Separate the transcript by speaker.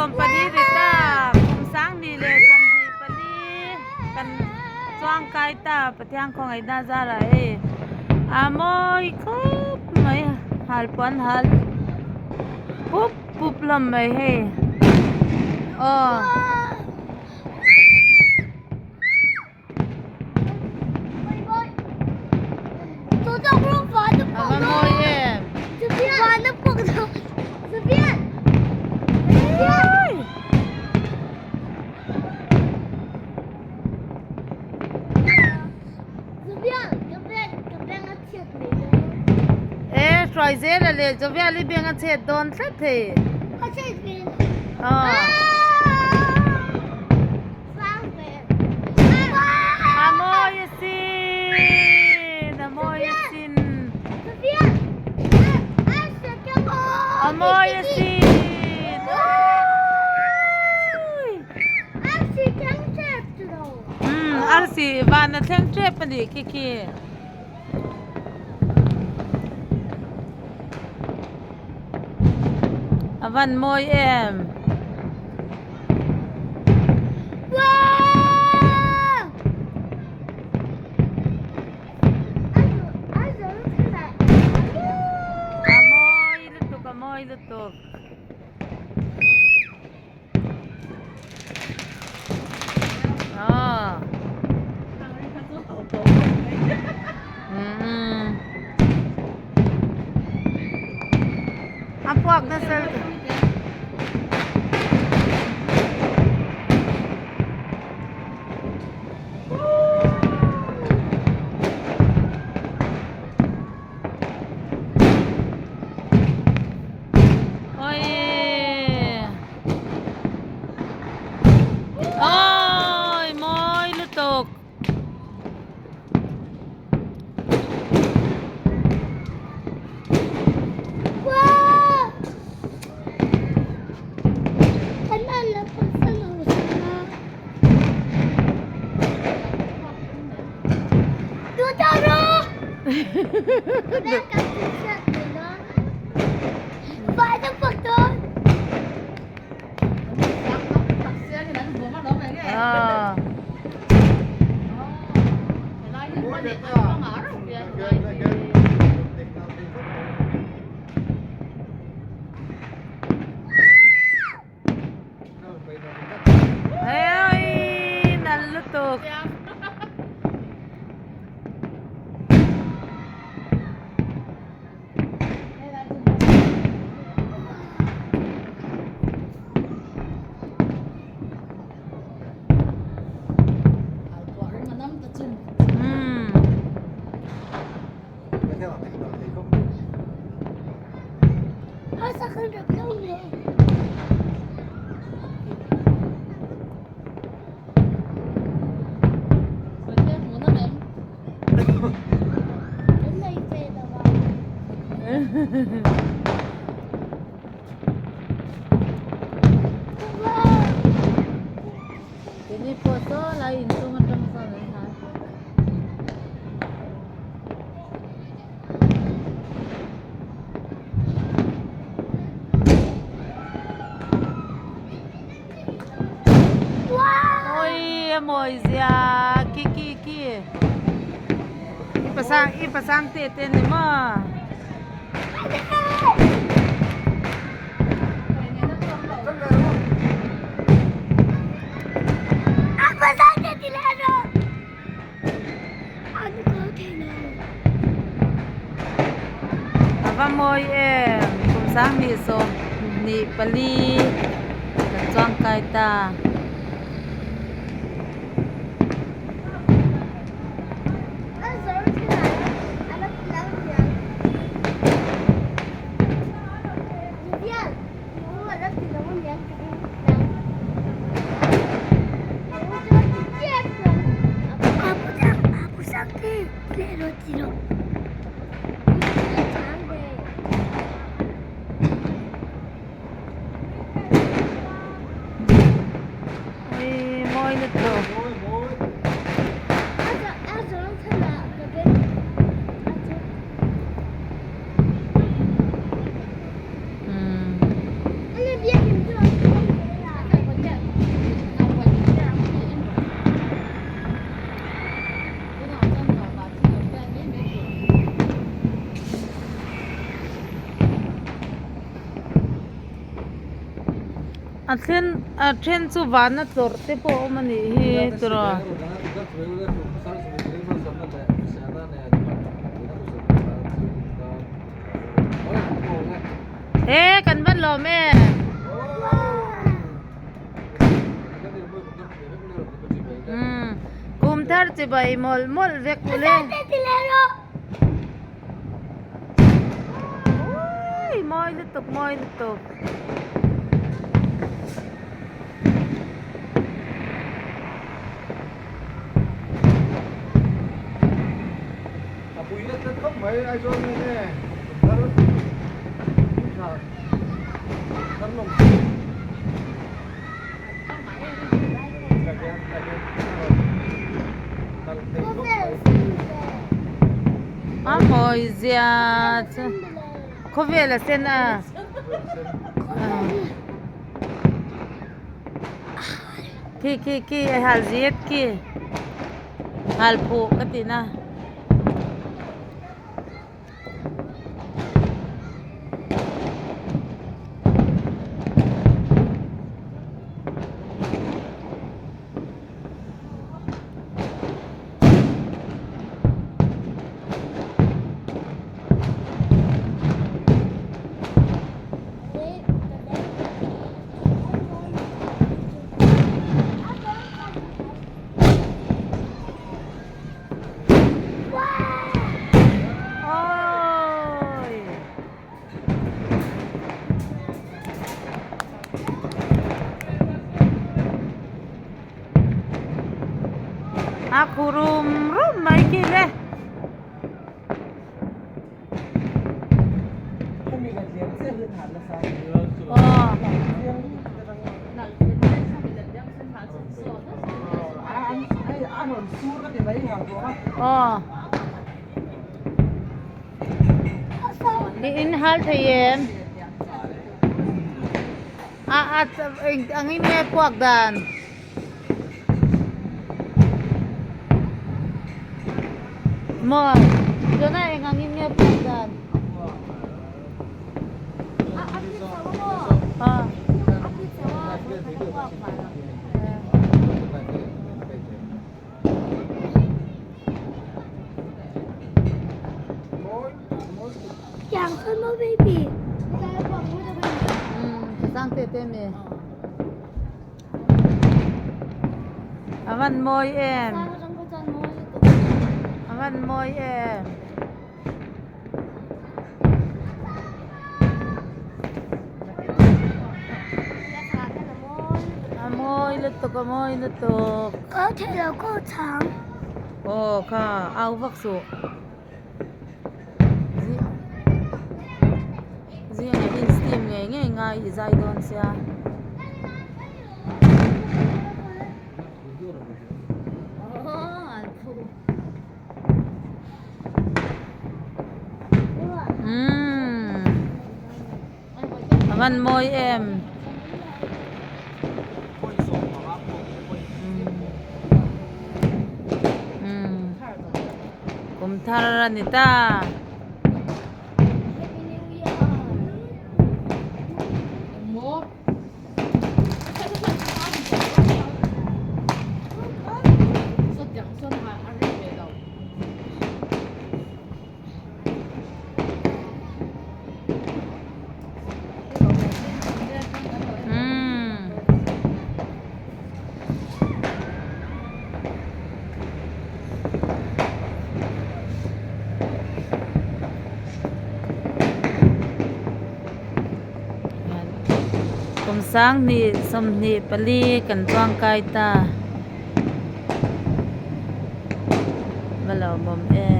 Speaker 1: sawmpali ri ta kum sanghnih leh 24 kan chuang kai ta Pathian khawngaihna zarah hei a mawi khawp mai hal puan hal pup pup hlawm mai hei aw. A va mawi em? E hruai zel a leh Jovial i beng a chhet dawn tlat thei. Aw. A mawi asin, a mawi asin. A mawi asin. Umm arsi van a thleng tep a nih khi khi. A van mawi em. A mawi lutuk a mawi lutuk. Aw. Umm. A puak nasa lutuk. Oi. Oi, mawi lutuk. Hei nal lutuk. Umm. Keini pawh saw lai inchung atang sawn an hal. Oi a mawi zia ki ki ki i pasang i pasang te te ni maw. A va mawi em kum 2024 kan chuang kai ta. Ui mawi lutuk. Umm. A then a then chu vana tlawrh te pawh a awm a nih hi tiraw. He kan van lawm em. Umm kum thar chibai mawlh mawlh vek ule. Ui mawi lutuk mawi lutuk. A mawi zia chu khawvel a sen a khi khi khi a hal zet khi hal phuh ka tih na. A khu rum rum mai khi le. Aw. I in hal thei em? A a eng angin nge puak dan? Maw tuna eng angin nge puak dan? Aw. A van mawi em a van mawi em. A mawi lutuk a mawi lutuk. Aw kha au vak suh. Zingah in steam ngei ngei ngai i zai dawn sia. Umm a van mawi em. Kum thar a ni ta. Kum sanghnih 24 kan chuangkai ta. Va lo bawm em.